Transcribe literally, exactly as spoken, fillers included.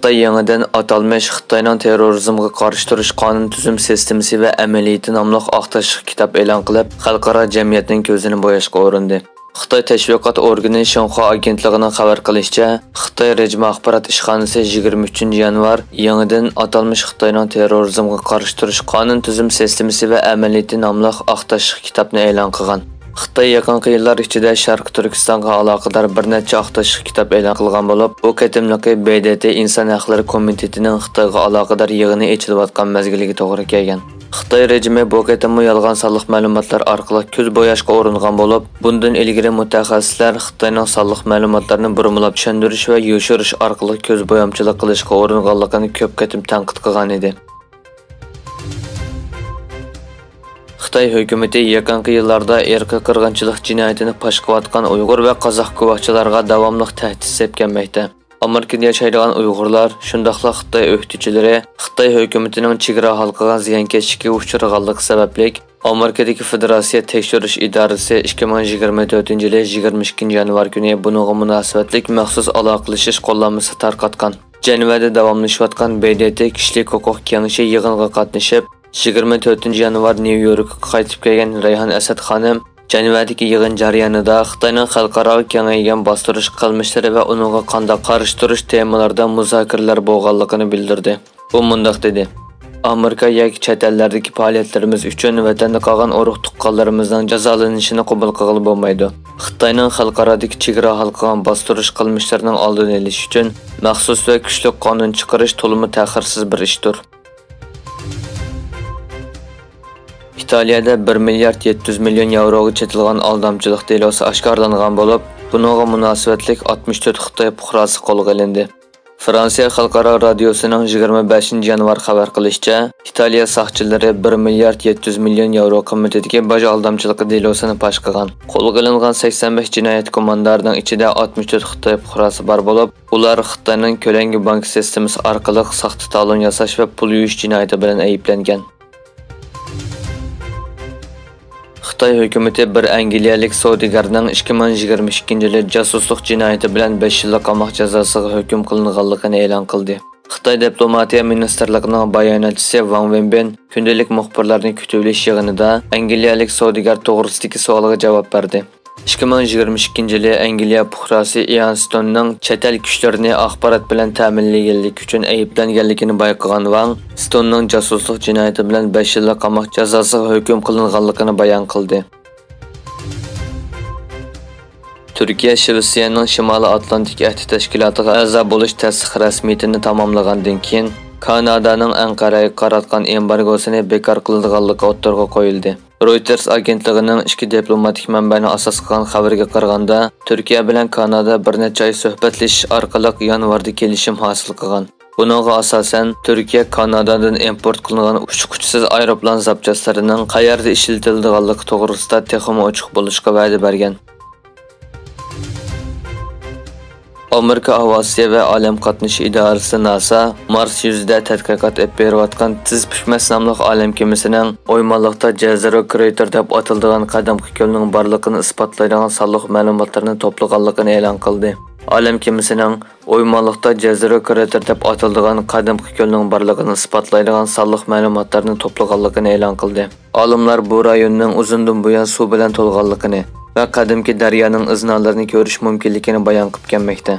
خىتاي يېڭىدىن ئاتالمىش خىتاينىڭ تېررورىزمغا قارشى تۇرۇش قانۇن تۈزۈم سىستېمىسى ۋە ئەمەلىيىتى ناملىق ئاق تاشلىق كىتاب ئېلان قىلىپ، خەلقئارا جەمئىيەتنىڭ كۆزىنى بوياشقا ئۇرۇندى. خىتاي تەشۋىقات ئورگىنى شىنخۇا ئاگېنتلىقىنىڭ خەۋەر قىلىشىچە، خىتاي رېجىم ئاخبارات ئىشخانىسى يىگىرمە ئۈچىنچى يانۋار يېڭىدىن ئاتالمىش خىتاينىڭ تېررورىزمغا قارشى تۇرۇش قانۇن تۈزۈم سىستېمىسى ۋە ئەمەلىيىتى ناملىق ئاق تاشلىق كىتابنى ئېلان قىلغان. خىتاي يېقىنقى يىللار ئىچىدە شەرقىي تۈركىستانغا ئالاقىدار بىر نەچچە ئاق تاشلىق كىتاب ئېلان قىلغان بولۇپ، بۇ قېتىملىقى ب د ت ئىنسان ھەقلىرى كومىتېتىنىڭ خىتايغا ئالاقىدار يىغىنى ئېچىلىۋاتقان مەزگىلىگە توغرا كەلگەن. خىتاي رېجىمى بۇ قېتىممۇ يالغان سانلىق مەلۇماتلار ئارقىلىق كۆز بوياشقا ئۇرۇنغان بولۇپ، بۇندىن ئىلگىرى مۇتەخەسسىسلەر خىتاينىڭ سانلىق مەلۇماتلارنى بۇرمىلاپ چۈشەندۈرۈش ۋە يوشۇرۇش ئارقىلىق كۆز بويامچىلىق قىلىشقا ئۇرۇنغانلىقىنى كۆپ قېتىم تەنقىد قىلغان ئىدى. خىتاي ھۆكۈمىتى يېقىنقى يىللاردا ئىرقىي قىرغىنچىلىق جىنايىتىنى پاش قىلىۋاتقان ئۇيغۇر ۋە قازاق گۇۋاھچىلارغا داۋاملىق تەھدىت سېلىپ كەلمەكتە. ئامېرىكىدا ياشايدىغان ئۇيغۇرلار، شۇنداقلا خىتاي ئۆكتىچىلىرى خىتاي ھۆكۈمىتىنىڭ چېگرا ھالقىغا زىيانكەشلىككە ئۇچرىغانلىقى سەۋەبلىك، ئامېرىكىدىكى فېدېراتسىيە تەكشۈرۈش ئىدارىسى ئىككى مىڭ يىگىرمە تۆتىنچى يىلى يىگىرمە ئىككىنچى يانۋار كۈنى بۇنىڭغا مۇناسىۋەتلىك مەخسۇس ئالاقىلىشىش قوللانمىسى تارقاتقان. جەنۋەدە داۋاملىشىۋاتقان ب د ت كىشىلىك ھوقۇق كېڭىشى يىغىنغا قاتنىشىپ، يىگىرمە تۆتىنچى يانۋار نيۇ يوركقا قايتىپ كەلگەن رەيھان ئەسەت خانىم جەنۋەدىكى يىغىن جەريانىدا خىتاينىڭ خەلقئاراغا كېڭەيگەن باستۇرۇش قىلمىشلىرى ۋە ئۇنىڭغا قانداق قارشى تۇرۇش تېمىلىرىدا مۇزاكىرىلەر بولغانلىقىنى بىلدۈردى. ئۇ مۇنداق دېدى: «ئامېرىكا ياكى چەت ئەللەردىكى پائالىيەتلىرىمىز ئۈچۈن ۋەتەندە قالغان ئۇرۇق-تۇغقانلىرىمىزنىڭ جازالىنىشىنى قوبۇل قىلغىلى بولمايدۇ. خىتاينىڭ خەلقئارادىكى چېگرا ھالقىغان باستۇرۇش قىلمىشلىرىنىڭ ئالدىنى ئېلىش ئۈچۈن مەخسۇس ۋە كۈچلۈك قانۇن چىقىرىش تولىمۇ تەخىرسىز بىر ئىشتۇر.» ئىتالىيەدە بىر مىليارد يەتتە يۈز مىليون ياۋروغا چېتىلغان ئالدامچىلىق دېلوسى ئاشكارىلانغان بولۇپ، بۇنىڭغا مۇناسىۋەتلىك ئاتمىش تۆت خىتاي پۇقراسى قولغا ئېلىندى. فرانسىيە خەلقئارا رادىيوسىنىڭ يىگىرمە بەشىنچى يانۋار خەۋەر قىلىشىچە، ئىتالىيە ساقچىلىرى بىر مىليارد يەتتە يۈز مىليون ياۋرو قىممىتىدىكى باج ئالدامچىلىقى دېلوسىنى پاش قىلغان. قولغا ئېلىنغان سەكسەن بەش جىنايەت گۇماندارىنىڭ ئىچىدە ئاتمىش تۆت خىتاي پۇقراسى بار بولۇپ، ئۇلار خىتاينىڭ كۆلەڭگە بانكا سىستېمىسى ئارقىلىق ساختا تالون ياساش ۋە پۇل يۇيۇش جىنايىتى بىلەن ئەيىبلەنگەن. خىتاي ھۆكۈمىتى بىر ئەنگلىيەلىك سودىگەرنىڭ ئىككى مىڭ يىگىرمە ئىككىنچى يىلى جاسۇسلۇق جىنايىتى بىلەن بەش يىللىق قاماق جازاسىغا ھۆكۈم قىلىنغانلىقىنى ئېلان قىلدى. خىتاي دىپلوماتىيە مىنىستىرلىقىنىڭ باياناتچىسى ۋاڭ ۋېنبىن كۈندىلىك مۇخبىرلارنى كۈتۈۋېلىش يىغىنىدا ئەنگلىيەلىك سودىگەر توغرىسىدىكى سوئالغا جاۋاب بەردى. ئىككى مىڭ يىگىرمە ئىككىنچى يىلى ئەنگلىيە پۇقراسى ئىئان ستوننىڭ چەت ئەل كۈچلىرىنى ئاخبارات بىلەن تەمىنلىگەنلىكى ئۈچۈن ئەيىبلەنگەنلىكىنى بايقىغان ۋاڭ، ستوننىڭ جاسۇسلۇق جىنايىتى بىلەن بەش يىللىق قاماق جازاسىغا ھۆكۈم قىلىنغانلىقىنى بايان قىلدى. تۈركىيە شىۋېتسىيەنىڭ شىمالىي ئاتلانتىك ئەھدى تەشكىلاتىغا ئەزا بولۇش تەستىق رەسمىيىتىنى تاماملىغاندىن كېيىن، كانادانىڭ ئەنقەرەگە قاراتقان ئېمبارگوسىنى بىكار قىلىدىغانلىقى ئوتتۇرىغا قويۇلدى. رويتېرس ئاگېنتلىقىنىڭ ئىككى دىپلوماتىك مەنبەنى ئاساس قىلغان خەۋىرىگە قارىغاندا، تۈركىيە بىلەن كانادا بىر نەچچە ئاي سۆھبەتلىشىش ئارقىلىق يانۋاردا كېلىشىم ھاسىل قىلغان. بۇنىڭغا ئاساسەن، تۈركىيە كانادادىن ئىمپورت قىلىنغان ئۇچقۇچىسىز ئايروپىلان زاپچاسلىرىنىڭ قەيەردە ئىشلىتىلىدىغانلىقى توغرىسىدا تېخىمۇ ئوچۇق بولۇشقا ۋەدە بەرگەن. ئامېرىكا ئاۋىئاتسىيە ۋە ئالەم قاتنىشى ئىدارىسى ناسا مارس يۈزىدە تەتقىقات ئېلىپ بېرىۋاتقان تىز پۈكمەس ناملىق ئالەم كېمىسىنىڭ ئويمانلىقتا جەزىرە كرېتېر دەپ ئاتىلىدىغان قەدىمكى كۆلنىڭ بارلىقىنى ئىسپاتلايدىغان سانلىق مەلۇماتلارنى توپلىغانلىقىنى ئېلان قىلدى. ئالەم كېمىسىنىڭ ئويمانلىقتا جەزىرە كرېتېر دەپ ئاتىلىدىغان قەدىمكى كۆلنىڭ بارلىقىنى ئىسپاتلايدىغان سانلىق مەلۇماتلارنى توپلىغانلىقىنى ئېلان قىلدى. ئالىملار بۇ رايوننىڭ ئۇزۇندىن بۇيان سۇ بىلەن تولغانلىقىنى ۋە قەدىمكى دەريانىڭ ئىزنالىرىنى كۆرۈش مۇمكىنلىكىنى بايان قىلىپ كەلمەكتە.